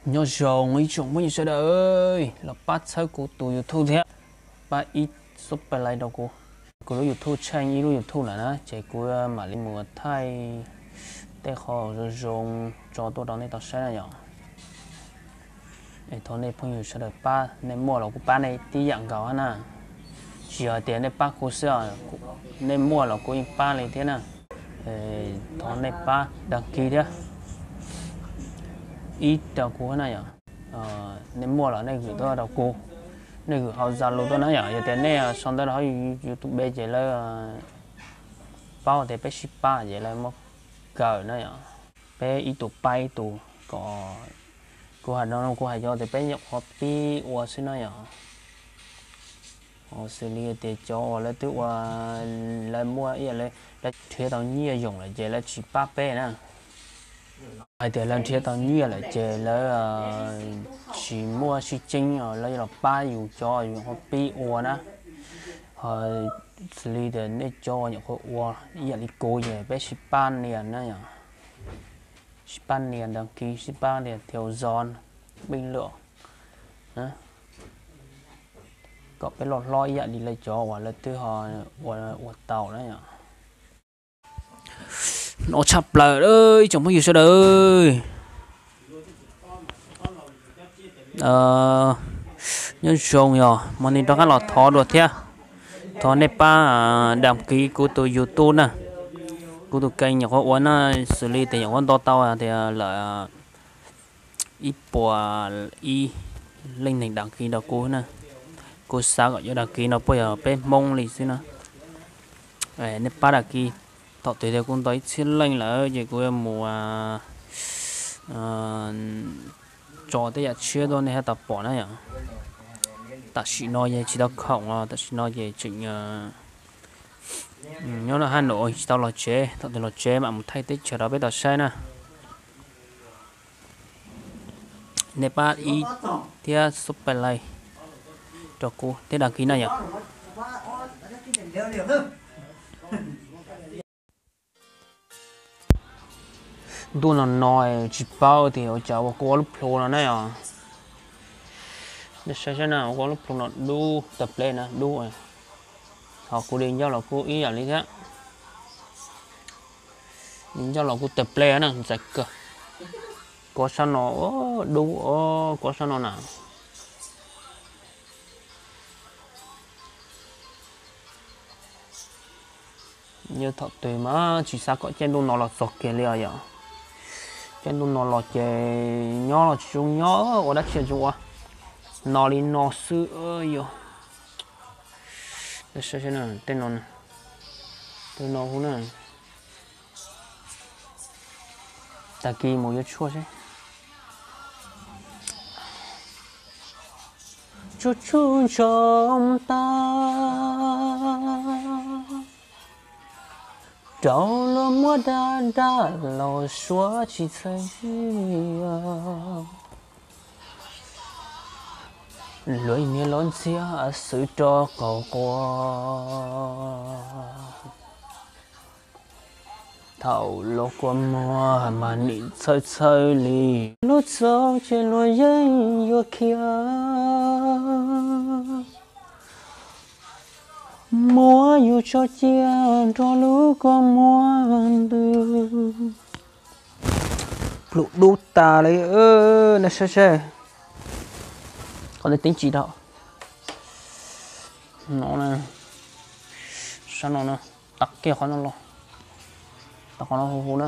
Nyob zoo ib tsoom phooj ywg sawv daws, los pab txhawb kuv tus YouTube thiab, pab ib subscribe rau kuv. Kuv lub YouTube tsheej ib lub YouTube lawm na, ces kuv mam li mus thaij tej qho zoo zoo tso tuaj rau nej tau saib na yom. Es thov nej phooj ywg sawv daws pab, nej muaj los kuv pab nej tib yam nkaus na. Tsis yog hais tias nej pab kuv xwb, nej muaj los kuv yeej pab li thiab na. Thov nej pab đăng ký thiab, ib rau kuv na yom. Nej muaj los nej gửi tuaj rau kuv, nej gửi hauv Zalo tuaj na yom. Yog tias nej sau ntawv rau hauv YouTube ces lawv paub tias peb sib pab ces lawv muab kawm na yom. Peb ib tug pab ib tug, kom kuv hais no kuv hais cov tias peb nyuam qhuav pib ua xwb na yom. Xws li tias cov uas lawv twb ua, lawv muaj ib yam li lawv nrhiav tau nyiaj yoom lawm ces lawv tsis pab peb na. Hais tias lawv nrhiav tau nyiaj lawm ces lawv tsis muaj sib ceeb, lawv yuav los pab yus cov yus nyuam qhuav pib ua na. Ho xws li tias nej cov uas nyuam qhuav ua ib yam li kuv ces peb sib pab nias na yom. Sib pab nias đăng ký, sib pab nias theo dõi, bình luận, kom peb loj hlob ib yam li lawv cov uas lawv twb ho ua tau na yom. No tshaj plaws ib tsoom phooj ywg sawv daws. Nyob zoo yog hmo no rov qab los thov dua thiab. Thov nej pab đăng ký kuv tus YouTube na. Kuv tus kênh nyuam qhuav ua na, xws li tias nyuam qhuav nto tau tias lawm ib puas ib leej neeg đăng ký rau kuv na. Kuv xav kom cov đăng ký no puas yog peb Hmoob li xwb na. Nej pab đăng ký, thaum twg tias kuv nto ib txhiab leej lawm ces kuv yuav mus tso tej yam tshiab tuaj nej thiaj tau pom na yom. Tam sim no ces tsis tau khoom os, tam sim no ces tseem nyob nram Hab Num tsis tau los tsev, thaum twg los tsev mam mus thaij teb chaws rau peb tau saib na. Nej pab ib thiab subscribe rau kuv thiab đăng ký na yom. Ntuj no no tsis paub tias ua cas ua kuv ob lub plhu no na yom. Nej saib saib na, ua kuv ob lub plhu no dub tawg pleb na, dub. Ho kuv di ncauj los kuj ib yam li thiab. Di ncauj los kuj tawg pleb na, ntxaiv kawg. Kuv sab no dub, kuv sab no na. Yog thaum twg mas tsis xav kom caij ntuj no los txog kiag li os yom. Caij ntuj no los ces nyob los tsis zoo nyob, ua dab tsi tsis ua, no li no xwb yom. Tej no, tej no hu na. Tag kis mus yuav tshuaj seb. Tsuj tsuj ntsoov tag, rau luag muab dag dag los suav tsis txhawj zias. Luag niag los ntxias xwb rau qaug qua. Thaum luag kua muag mas nim txhawj txhawj li. Luag txaus ces luag yeej yuav khiav. Muab yus tso cia nrog lub kua muag ntws. Plhu dub tas li, nej saib seb. Qhov nej teeb tsis rau no, sab no na, tag kiag qhov no los, tag qhov no hu hu na.